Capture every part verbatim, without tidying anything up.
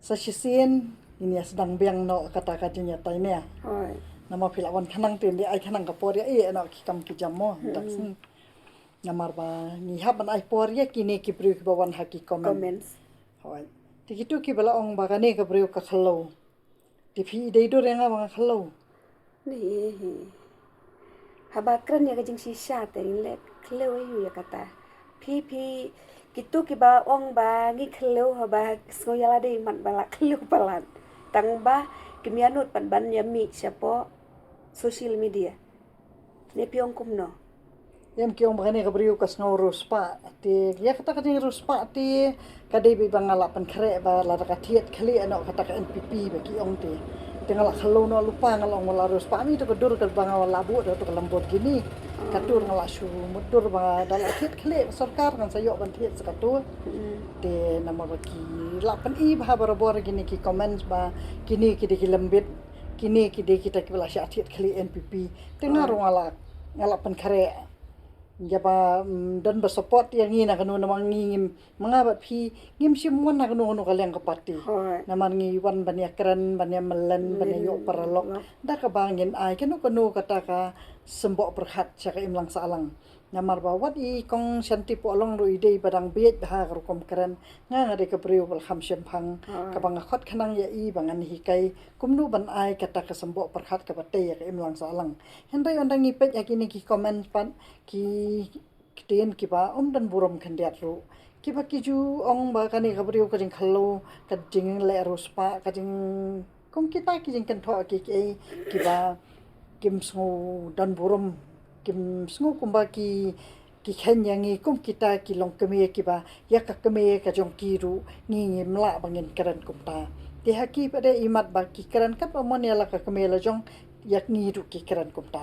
Sa shisien ngin ïa sdang biang noh kata ka jingïatai ne. Hooid. Namar phi la wan khnang te, nda ai khnang ka por ïa ïeh noh ki kam ki jam mo. Dak sni. Namar ba ngi hap ban ai por ïa kine ki briew kiba wan ha ki comment. Comments. Hooid. Te kito kiba la ong ba kane ka briew ka khloo. Te phi dei dur ïa nga ba nga khloo. Ni hi. Haba kren ïa ka jingshisha te ngi leh khloo ïa u ïa kata. Phi phi kito kiba ong ba ngi khloo haba sngew ïa lade mat ba la khloo palat. Tang ba kim ïa nud pat ban ïa mih shapoh social media. Ne phi ong kumno? Em ki ong ba kane ka briew ka sngew riewspah. Te ïa kata ka jingriewspah te ka dei beit ba nga la pynkhreh ba lada ka thied khlieh noh kata ka N P P ba ki ong te. Te nga la khloo noh lypa, nga la ong ba la riewspah, mi to ka dur kaba nga la buh da to ka Lamborghini. Ka dur nga la shu mutdur ba da la thied khlieh sorkar ngan sa ïoh ban thied sa ka dur. Te namar ba ki la pyni bha barabor kine ki comments ba kine ki dei ki lembit, kine ki dei kita kiba la shah thied khlieh N P P. Te nga ruh nga la, nga la pynkhreh. Ïa ba, mm, don ba support ïa ngi na kano namar ngi ngim, ma nga bad phi ngim shym wan na kano kano ka liang ka party. Hooid. Namar ngi wan ban ïa kren, ban ïa mlien, ban ïa ïoh paralok. Da kaba ngin ai kano kano kata ka symboh pyrkhat sha ka imlang sahlang. Namar ba wat i Kong Shanti Pohlong ruh i dei ba dang bieit bha ka rukom kren. Nga nga dei ka briew ba la kham shemphang. Hooid. Kaba nga khot khnang ïa i ba ngan hikai kumno ban ai kata ka symboh pyrkhat kaba tei ïa ka imlang sahlang. Hynrei ynda ngi peit ïa kine ki comment pat ki ktien kiba ym don burom khyndiat ruh. Kiba ki ju ong ba kane ka briew ka jingkhloo, ka jingleh riewspah, ka jing, kum kita ki jingkynthoh ki, ki, kiba kim sngew don burom, kim sngew kumba ki, ki kheiñ ïa ngi kum kita ki longkmie kiba ïa ka kmie ka jong ki ruh ngi ngim lah ba ngin kren kumta. Te ha ki pat de i mat ba ki kren katba mon ïa la ka kmie la jong, ïa ngi ruh ki kren kumta.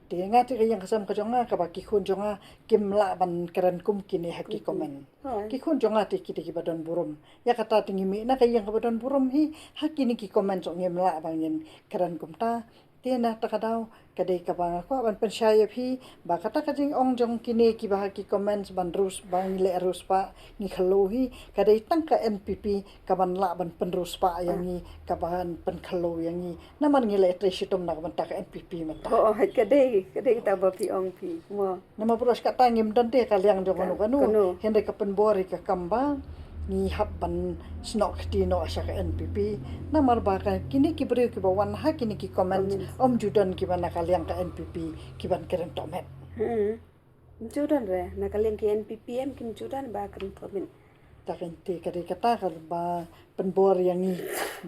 Te nga te ka ïing ka sem ka jong nga kaba ki khun jong nga kim lah ban kren kum kine ha ki comment. Hooid. Ki khun jong nga te ki dei kiba don burom. Ïa kata te ngi mih na ka ïing kaba don burom hi, ha kine ki comment jong ngim lah ba ngin kren kumta. Te na kata ka daw ka dei kaba nga kwah ban pynshai ïa phi ba kata ka jingong jong kine kiba ha ki comments ban riewspah, ba ngi leh riewspah, ngi khloo hi, ka dei tang ka N P P kaban lah ban pynriewspah ïa ngi, kaban pynkhloo ïa ngi. Namar ngi la ïatrei shitom na ka bynta ka N P P mynta. Oh, ka dei, ka dei kata ba phi ong phi. Mo. Namar ba ruh kata ngim don te ka liang jong kano kano. Hynrei ka pynbor ïa ka kam ba ngi hap ban snoh kti noh sha ka N P P. Namar ba ka kine ki briew kiba wan ha kine ki comment, ym ju don kiba na ka liang ka N P P kiban kren tohmet. Hmm. Ym ju don re, na ka liang ki N P P em kim ju don ba kren tohmet. Ta ka te ka dei kata kaba pynbor ïa ngi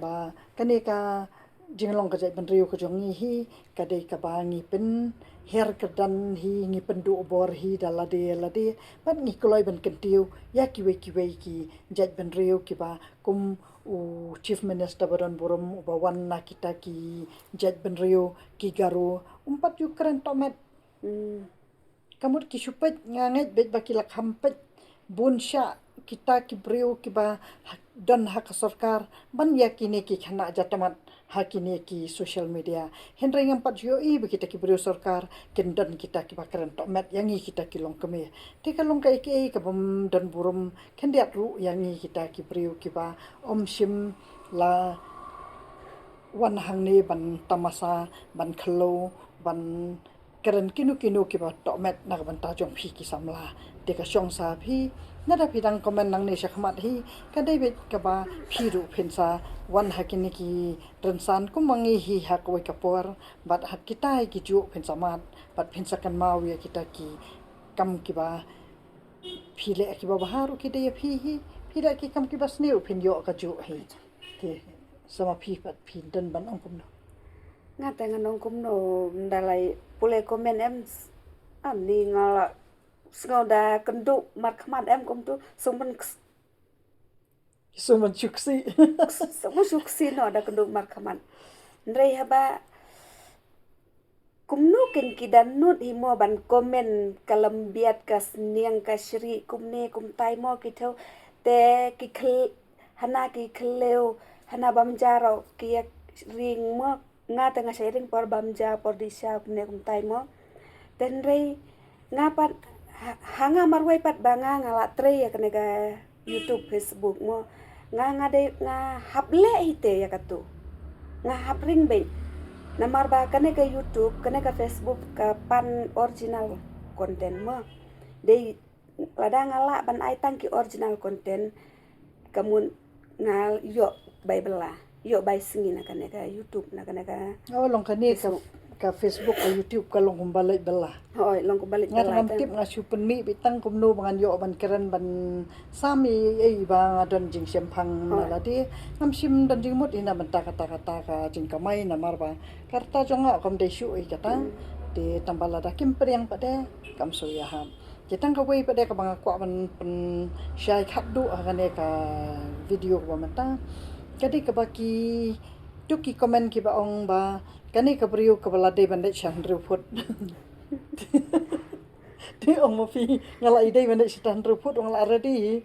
ba kane ka jinglong ka jaitbynriew ka jong ngi hi ka dei kaba ngi pynhiar kyrdan hi, ngi pynduh bor hi da lade lade, bad ngi kloi ban kyntiew ïa kiwei kiwei ki jaitbynriew kiba kum u Chief Minister ba don burom uba wan na kita ki jaitbynriew ki Garo, um pat ju kren tohmet. Hmm. Ka mut ki shu peit, nga ngeit beit ba ki la kham peit bun sha kita ki briew kiba ha, don ha ka sorkar ban ïa kine ki khynnah jatmat ha kine ki social media. Hynrei ngam pat ju ïohi ba kita ki briew sorkar kin don kita kiba kren tohmet ïa ngi kita ki longkmie. Te ka long kaei kaei kabym don burom khyndiat ruh ïa ngi kita ki briew kiba ym shym la wan hangne ban tamasa, ban khloo, ban kren kino kino kiba tohmet na ka bynta jong phi ki samla. Te ka shong sa phi, nada phi dang comment nangne shakhmat hi, ka dei beit kaba phi ruh phin sa wan ha kine ki rynsan kum ma ngi hi ha kawei ka por, bad ha kita hi ki juh phin sa mad, bad phin sa kynmaw ïa kita ki kam kiba phi leh kiba bha ruh ki dei ïa phi hi, phi leh ki kam kiba sniew phin ïoh ka juh hi. Te sa ma phi pat phi don ban ong kumno? Nga te ngan ong kumno, ynda la pule comment em, ani nga la sngew da kynduh markhmat em kumto, sngewbha ban ks-, sngewbha ban shu ksih. Sngewbha ban shu ksih noh da kynduh markhmat. Hynrei haba kumno kein ki da nud hi mo ban comment ka lymbiat ka sniang ka shrieh kumne kumtai mo ki thew. Te ki khl-, hana ki khliew, hana bam ja ruh ki ïa ring mo. Nga te nga shait ring por bam ja, por dih sha kumne kumtai mo. Te hynrei nga pat ha, ha nga marwei pat ba nga nga la trei ïa kane ka YouTube, Facebook mo. Nga nga dei nga hap leh hi te ïa katu. Nga hap ring beit. Namar ba kane ka YouTube, kane ka Facebook ka pan original content mo. Dei lada nga lah ban ai tang ki original content, ka mut nga ïoh bai bylla, ïoh bai sngi na kane ka YouTube, na kane ka. Oh, long kane ka Facebook. Ka Facebook, ka YouTube ka long kumba leh bylla. Hooid, long kumba leh bylla. Nga tang tip nga shu pynmih beit tang kumno ba ngan ïoh ban kren ban sam ïa ei ba nga don jingshemphang na lade. Ngam shym don jingmut ïa na bynta kata kata ka jingkamai namar ba ka rta jong nga kam dei shuh ïa kata. Te tang ba lada kim pdiang pat de kam shu ïahap. Te tang kawei pat de kaba nga kwah ban pynshai khatduh ha kane ka video kaba mynta. Ka dei kaba ki tu ki comment kiba ong ba kane ka briew kaba la dei ban dei sha hynriew phut. Te ong ma phi nga la dei ban dei sha hynriew phut, ong la ready.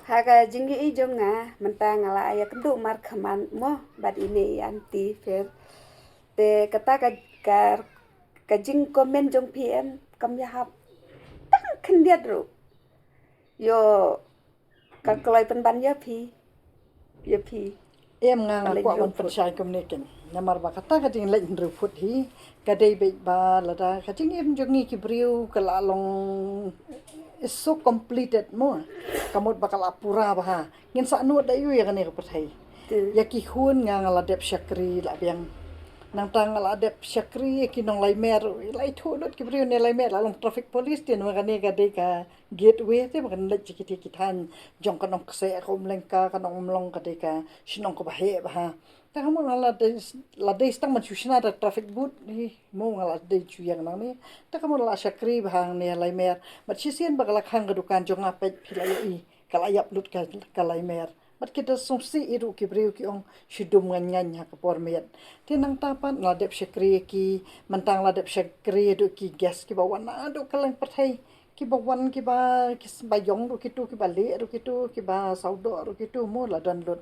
Ha ka jingïohi jong nga mynta nga la ïakynduh markhmat mo bad ine i Aunty Fair. Te kata ka ka ka jingcomment jong phi em kam ïahap tang khyndiat ruh. Ïoh ka kloi pynban ïa phi. Ïa phi. Em nga nga kwah ban pynshai kumne ken. Namar ba kata ka jingleh hynriew phut hi ka dei beit ba lada ka jingim jong ngi ki briew ka la long is so completed mo. Ka mut ba ka la pura bha. Ngin sa nud da ïa kane ka pyrthei. Ïa ki khun nga nga la dep shakri la biang. Nangta nga la dep shakri ïa ki nonglaimer, la ithuh lut ki briew ne laimer la long traffic police te nwa kane ka dei ka gateway te ba kan leit ki te ki thaiñ jong ka nongkse ka Umlengka ka Nongmlong ka dei ka shnong kaba heh bha. Te ka mut la dei la dei stang ban shu shna da traffic boot hi mo nga la dei shu ïeng nangne. Te ka mut la shakri bha hangne laimer. Bad shisien ba ka la khang ka dukan jong nga peit phi la ïohi ka la ïap lut ka, ka laimer. Bad ki da sngewsih ïa ruh ki briew ki ong shu dum ngan ngan ha ka por miet. Te nangta pat la dep shakri ki, mynta la dep shakri ïa ki guest kiba wan naduh kylleng pyrthei. Kiba wan kiba, kiba ïong ruh kitu, kiba leh ruh kitu, kiba sawdong ruh kitu mo la don lut.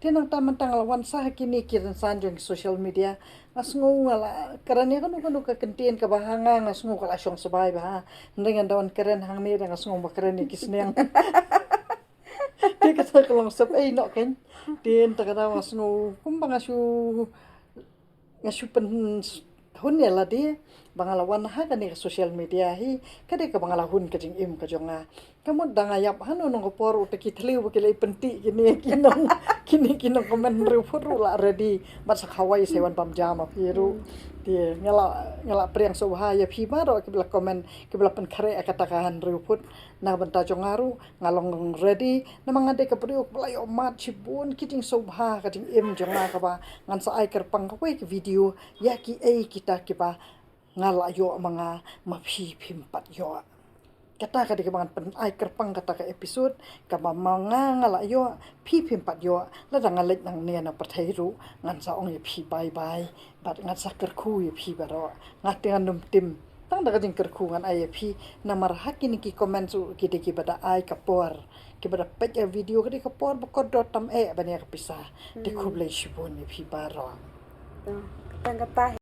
Te nangta mynta la wan sa ha kine ki rynsan jong social media. Nga sngew nga la kren ïa kano kano ka kyntien kaba ha nga nga sngew ka la shong sbai bha. Hynrei ngan da wan kren hangne da nga sngew ba kren ïa ki sneng. Te kata ka long sep ei noh kein. Te nta kata nga sngew kumba nga shu nga shu pynhun ïa lade ba nga la wan ha kane ka social media hi ka dei kaba nga la hun ka jingim ka jong nga. Ka mut da nga ïap hano nong ka por uta ki thliew ba ki la pynti kine ki nong kine ki nong comment hynriew phut ruh la ready. Bad sa khawai sa wan bam jam ïa phi ruh. Te nga la nga la pyrshang sngewbha ïa phi baroh kiba la comment kiba la pynkhreh ïa kata ka hynriew phut. Na bynta jong nga ruh nga long ready namar nga dei ka briew ba la ïoh mad shibun ki jingsngewbha ka jingim jong nga kaba ngan sa ai kyrpang kawei ka video ïa kiei kita kiba nga la ïoh ma nga ma phi phim pat ïoh. Kata ka dei kaba ngan pyn ai kyrpang kata ka episode kaba ma nga nga la ïoh phi phim pat ïoh. Lada nga leit nangne na pyrthei ruh ngan sa ong ïa phi bye bye bad ngan sa kyrkhu ïa phi baroh. Nga te ngan nym tim tang da ka jingkyrkhu ngan ai ïa phi namar ha kine ki comments ruh ki dei kiba da ai ka por kiba da peit ïa video ka dei ka por ba kordor tam eh ban ïa ka pisa. Te khublei shibun ïa phi baroh. Tang kata